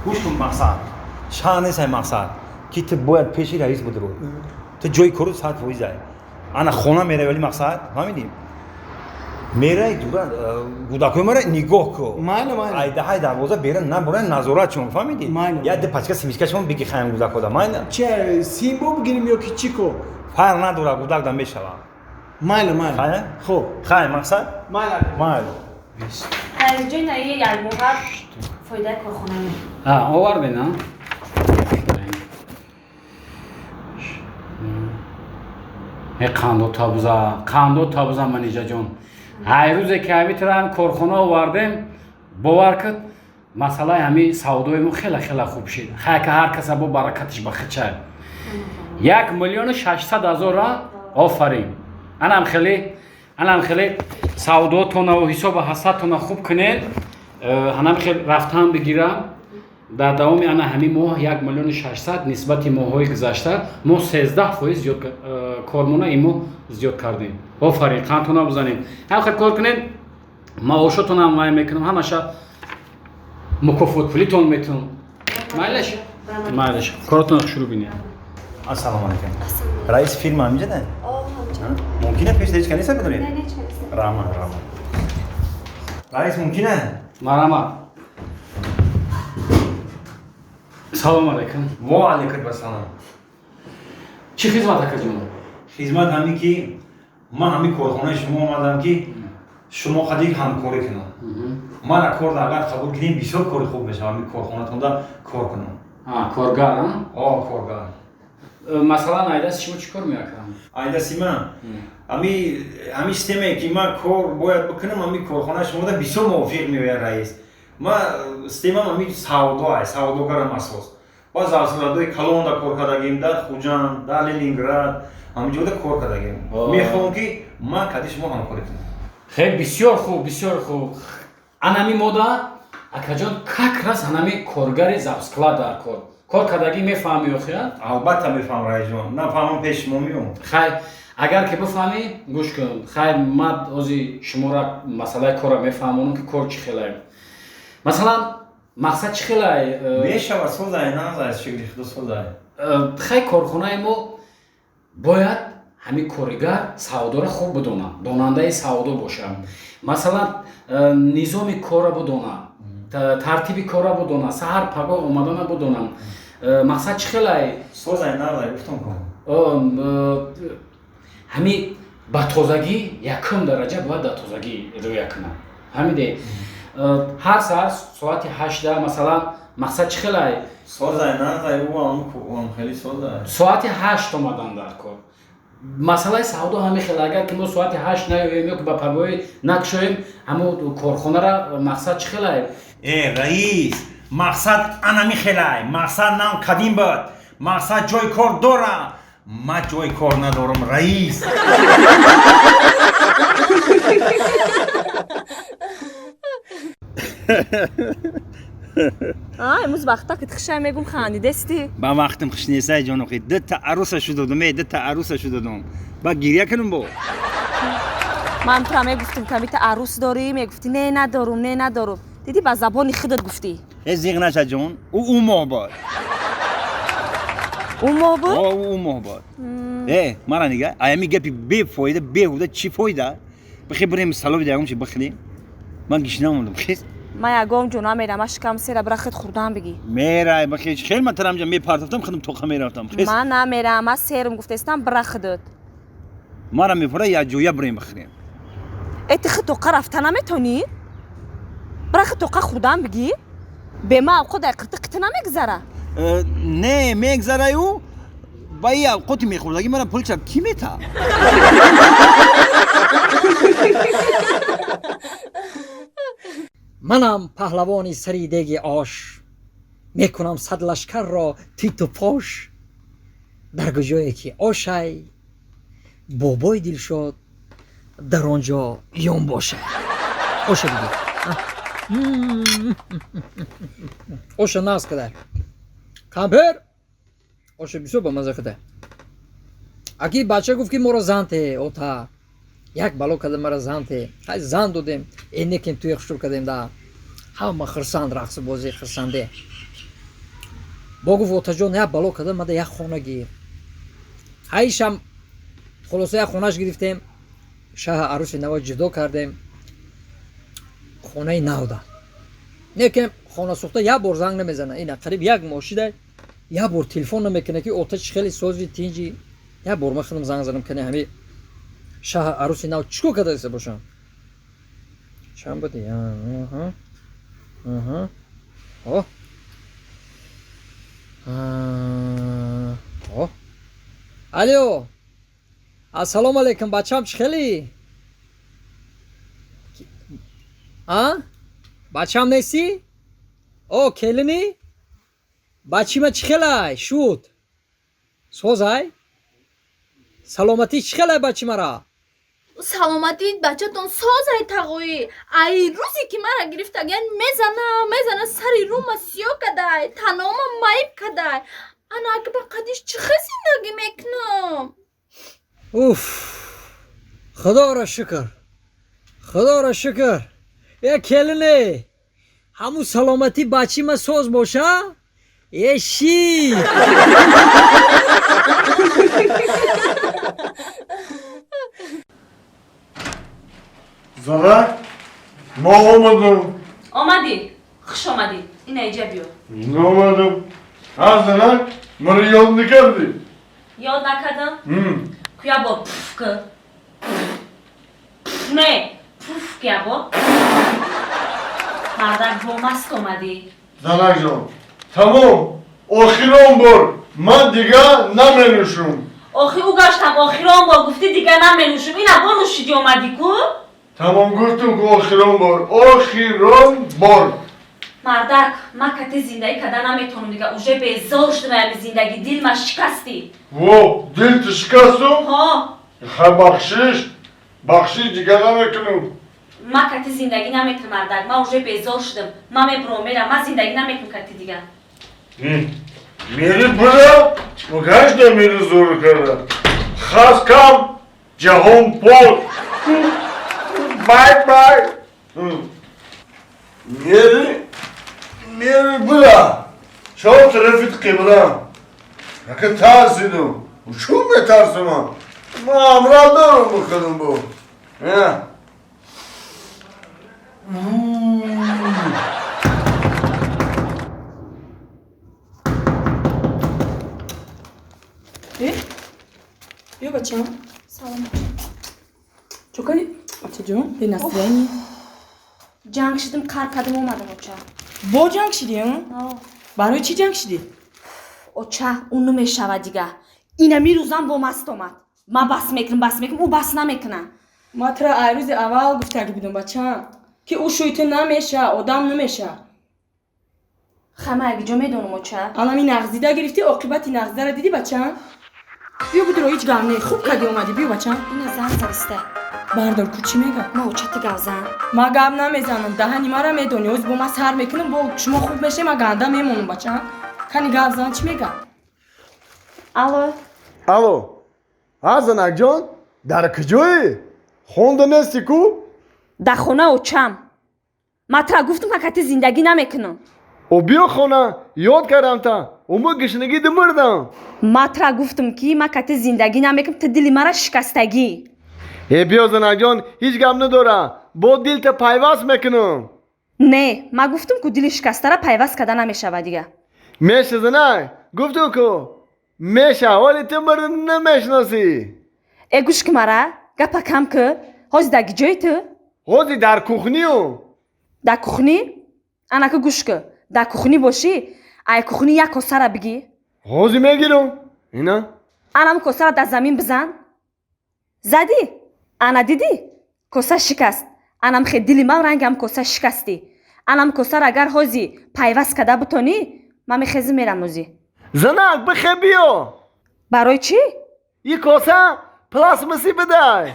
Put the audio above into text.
Гӯш кун, мақсад шаҳр несай, мақсад ки ту бояд пеши раис будро, ту ҷои кору 100% ай. Ана хона меравӣ, вали мақсад фаҳмидӣ, мерай дура гудакои мара нигоҳ ку. Майли, майли. Ай даҳай дарвоза беран набуран, назорат чун, фаҳмидӣ? Майли. Я ду пачка семечка шон биги хаям гудакода, майли? Че, симбо бигирим ё ки чӣ ко? Фарқ надора, гудак да мешава. Майли, майли. Хай? Хуб. Хай, мақсад? Майли. Майли. Раисҷон, наи якмоҳа фоидаи корхона ме. Оварден, а? Э, қандо табза, қандо табза, манижаҷон. Ҳай рӯзе ки ҳамитра ҳами корхона овардем, бовар кад, масъалаи ҳами савдои мо хела хела хуб шид. Хай ка ҳар каса бо баракатиш ба хичай. 1 600 000, а? Офарин. Анам хеле, анам хеле савдотонаву ҳисобу ҳасадтона хуб кунед. Ҳанам хел рафтан бигирам. Дар давоми ана ҳамин моҳ 1 600 000 нисбати моҳҳои гузашта мо 13% зиёд кормона ин моҳ зиёд кардем. Офарин, қандтона бизанем. Ҳам хел кор кунед, маошотонам вай мекунам, ҳамаша мукофотпулитон метунам. Майлаш? Майлаш. Коротонро шурӯъ бинед. Ассалому алайкум. Раиси фирма ҳаминҷа да? Мумкина пеш ҳеч каниса бидорем? Раҳмат, раҳмат. Раис, мумкина? Марҳамат. Салому алайкум. Ва алайкум ассалом. Чӣ хизмат, акаҷон? Хизмат ҳамин ки ман ҳамин корхонаи шумо омадам ки шумо қадик ҳамкорӣ кунам. Мана кор агар қабул кунем, бисёр кори хуб мешавад, ҳамин корхонатонда кор кунам. Коргар, а? О, коргар. Масалан, айдаси шумо чӣ кор мекунам? Айдаси ман ҳами системае ки ман кор бояд бикунам, ҳами корхонаи шумода бисёр мувофиқ меояд, раис. Ман системам ҳами савдо ай, савдогарам асос. Баъз авсоладои калонда кор кардагим, дар Хуҷанд, дар Ленинград, ҳамин ҷода кор кардагим. Мехоҳам ки ман кади шумо ҳамкорӣ кунам. Хеле бисёр хуб, бисёр хуб. Анами мода, акаҷон, как раз анами коргари завсклад дар кор. Кор кардагӣ мефаҳмӣ охи, а? Албатта мефаҳмам, раисҷон. Нафаҳмам, пеши шумо меом. Хай, агар ки бифаҳмӣ, гӯш кун. Хай, ман ози шуморо масъалаи корро мефаҳмонам ки кор чӣ хелае. Масалан, мақсад чӣ хелай? Мешавад, созай, назай, шукри худо, созай. Хай, корхонаи мо бояд ҳамин коригар савдоро хуб бидонад, донандаи савдо бошад. Масалан, низоми корро бидонад, тартиби корро бидонад, саҳар пагоҳ омадана бидонад. Мақсад чӣ хелай? Созай, назай, гуфтам кун. Ҳамин ба тозагӣ якум дараҷа бояд дар тозагӣ рӯя кунад. Фаҳмиде? Ҳар саҳар соати 8, масалан, мақсад чӣ хелай? Созай, назай, ӯам хеле созай. Соати 8 омадан дар кор. Масъалаи савдо ҳамин хел, агар ки мо соати 8 наёем ё ки ба пагоҳӣ накушоем ҳамо корхонара, мақсад чӣ хелай? Э, раис, мақсад анами хелай. Мақсад нам кадим буд. Мақсад ҷои кор дора. Ман ҷои кор надорам, раис. Имрӯз вақта ки хушай мегум, хандидести. Ба вақтам хуш несай, ҷонохи. Дута аруса шудодум, э, дута аруса шудодум. Ба гиря кунам бо. Ман тура мегуфтум, ки амита арӯс дорӣ, мегуфтӣ не, надорум, не, надорум. Дидӣ, ба забони худат гуфтӣ. Э, зиғ наша, ҷон. Ӯ моҳ буд. Ӯ моҳ буд? О, ӯ моҳ буд. Э, мара нига, аями гапи бефоида, беҳуда чӣ фоида? Бихе бирем салоби ягон чи бихӯрем. Ман гишна мондам, хез. Ман ягон ҷо намерам, ман шикам сера, бира худ хӯрдан бигӣ. Мерай, бихе, хел ман тарамҷа мепартофтам, худам тоқа мерафтам. Хез. Ман намерам, ман серм гуфтестам, бира худат. Мара мепора як ҷоя бирем бихӯрем. Э, ту худ тоқа рафта наметонӣ? Бира худ тоқа хӯрдан бигӣ. Бема авқот дар қирти қита намегузара. Не, мегзараю, ба и авқоти мехӯрдагӣ мара пулча кӣ мета? Манам паҳлавони сари деги ош, мекунам сад лашкарро титу пош. Дар куҷое ки ошай, бобои Дилшод дар он ҷо ён бошад. Оша бигир, оша нағз кадай, кампер, оша бисёр бамаза кадай. Аки бача гуфт ки моро зан те, ота, як бало када мара зан те. Ҳай, зан додем, энекем туя хушур кардем, да ҳама хирсанд, рақсу бозӣ, хирсанде. Бо гуфт отаҷон як бало карда мада як хона гир. Ҳайшам хулоса як хонаш гирифтем. Шаҳ арӯси нава ҷудо кардем. Хонаи нав да. Неке хонасӯхта як бор занг намезана. Ина қариб як моҳ шида як бор телефон намекунад ки ота чӣ хеле сози тинҷи. Як бор ман худам занг задам кане ҳами шаҳ арӯси нав чӣ кор кардаиста бошам. Чанд буди? О. О. Алло. Ассалому алайкум бачам чӣ хелӣ? А? Бачам нестӣ? О, келинӣ? Бачима чӣ хелай? Шуд. Созай? Саломатӣ чӣ хелай бачимара? Саломатии бачатон созай тағоӣ. Ай рӯзе ки мара гирифтагиян мезана, мезана сари рӯма сиёҳ кадай, танома маиб кадай. Ана аки ба қадиш чӣ хел зиндагӣ мекунам? Уф! Худоро шукр. Худоро шукр. Э келине, ҳамун саломатӣ бачима соз боша? Э ши! Занак, ма омадам. Омадӣ? Хуш омадӣ. Ина иҷа биё. Омадам. Ҳа занак, маро ёд накардӣ? Ёд накардам? Ку як бор пуф ку. Не, пуф ку як бор. Мардак бо маст омадӣ. Занакҷон, тамом, охирон бор ман дигар наменӯшум. Охи ӯ гаштам охирон бор гуфтӣ дигар наменӯшум. Ина бо нӯшидӣ омадӣ ку? Тамом гуфтум ку охирон бор, охирон бор. Мардак, ман кати зиндагӣ карда наметавонам дигар. Уже безор шудам ами зиндагӣ, дилма шикастӣ. Во, дил ту шикасту? Ҳо. Ха бахшиш, бахшиш дигар намекунам. Ман кати зиндагӣ наметавонам мардак, ман уже безор шудам. Ман мебурам мерам, ман зиндагӣ намекунам кати дигар. Мери буда, гашта мери зур карда. Хас кам, ҷаҳон пок. Бай бай. Мери, мери буда. Шав тарафи қибла. Ака тарсидум. Чун метарсам? Ман амра дорам бихӯрам бо. Биё бачам. Салом. Чо кардӣ? Бачаҷон, бе настроение. Ҷанг шидим, қар кардим омадам оча. Бо ҷанг шидӣ? Барои чӣ ҷанг шидӣ? Оча, ӯ намешавад дигар. Инами рӯзам бо маст омад. Ман бас мекунам, бас мекунам, ӯ бас намекунад. Ман тура ай рӯзи аввал гуфтагӣ будам бачам, ки ӯ шӯи ту намеша, одам намеша. Хама якҷо медонам оча. Анами нағзида гирифтӣ, оқибати нағзидара дидӣ бачам? Биё будро, ҳеҷ гап не, хуб кардӣ омадӣ, биё бачам. Ина занг задиста. Бардор, ку чӣ мега? Ма оча ту гап зан. Ма гап намезанам, даҳани мара медонӣ, ҳоз бо ма сар мекунам, бо шумо хуб мешавем, ма ганда мемонам бачам. Кани гап зан, чӣ мега? Алло. Алло. Ҳа занакҷон, дар куҷоӣ? Хонда нестӣ ку? Дар хона очам. Ма тура гуфтам, ка кати зиндагӣ намекунам. О биё хона, ёд кардам та. Ӯ гишнагӣ димурдам. Ма тура гуфтам ки ма кати зиндагӣ намекунам, ту дили мара шикастагӣ. Э биё занакҷон, ҳеҷ гап надора. Бо дилта пайваст мекунам. Не, ма гуфтам ку дили шикастара пайваст карда намешавад дигар. Меша занак, гуфтам ку. Меша, ҳоли ту маро намешиносӣ. Э гӯш ки мара, гапа кам ку. Ҳозир дар ҷои ту? Ҳозир дар кухнию. Дар кухнӣ? Анаку гӯш ку. Дар кухнӣ бошӣ, ай кухнӣ як косара бигӣ. Ҳозир мегирам. Ина. Анам косара дар замин бизан. Задӣ? Ана дидӣ? Коса шикаст. Анам хе дили ман рангам коса шикастӣ. Анам косара агар ҳозир пайваст карда бутонӣ, ман мехезим мерам ҳозир. Занак, бихе биё. Барои чӣ? И коса пластмассӣ бидай.